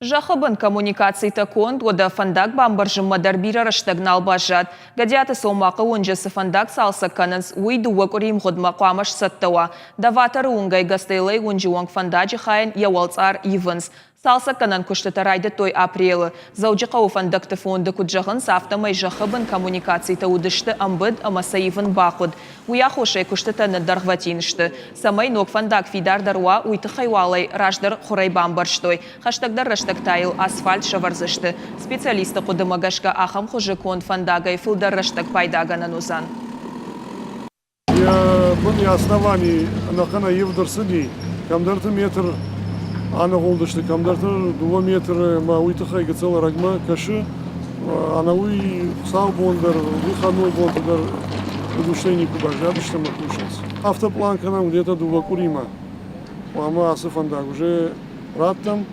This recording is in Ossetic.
Зӕххы бын коммуникацитӕ конд, уӕдӕ фӕндаг бамбӕрзынмӕ дӕр бирӕ рӕстӕг нал баззад. Гӕдиаты Цомахъы уынджы цы фӕндаг цалцӕг кӕнынц, уый дыууӕ къуырийы мгъуыдмӕ хъуамӕ сцӕттӕ уа. Доваторы уынгӕй Гастеллойы уынджы онг фӕндаджы хайӕн йӕ уӕлцъар ивынц. Цалцӕггӕнӕн куыстытӕ райдыдтой апрелы. Дзӕуджыхъӕуы фӕндӕгты фонды куыд зӕгъынц, афтӕмӕй зӕххы бын коммуникацитӕ уыдысты ӕмбыд ӕмӕ сӕ ивын бахъуыд. Уый аххосӕй куыстытӕ ныддӕргъвӕтин сты. Цӕмӕй ног фӕндаг фидардӕр уа, уый тыххӕй уал ӕй раздӕр хуырӕй бамбӕрзтой. Хӕстӕгдӕр рӕстӕг та йыл асфальт сӕвӕрдзысты. Специалистты хъуыдымӕ гӕсгӕ ахӕм хуызы конд фӕндагӕй фылдӕр рӕстӕг пайдагӕнӕн уыдзӕн. Йӕ бын йӕ основани ӕнӕхъӕнӕй ивд ӕрцыди. Кӕмдӕрты метр аныгъуылдысты, кӕмдӕрты дыууӕ метры ӕмӕ уый тыххӕй гыццыл ӕрӕгмӕ кӕсы. Ӕнӕуый хуыцаубон дӕр, выходной бонты дӕр фыдгуыстӕй никуы баззадысты ӕмӕ кусынц. Афтӕ пълан кӕнӕм где-то дыууӕ къуыримӕ. Хъуамӕ ацы фӕндаг уже раттӕм.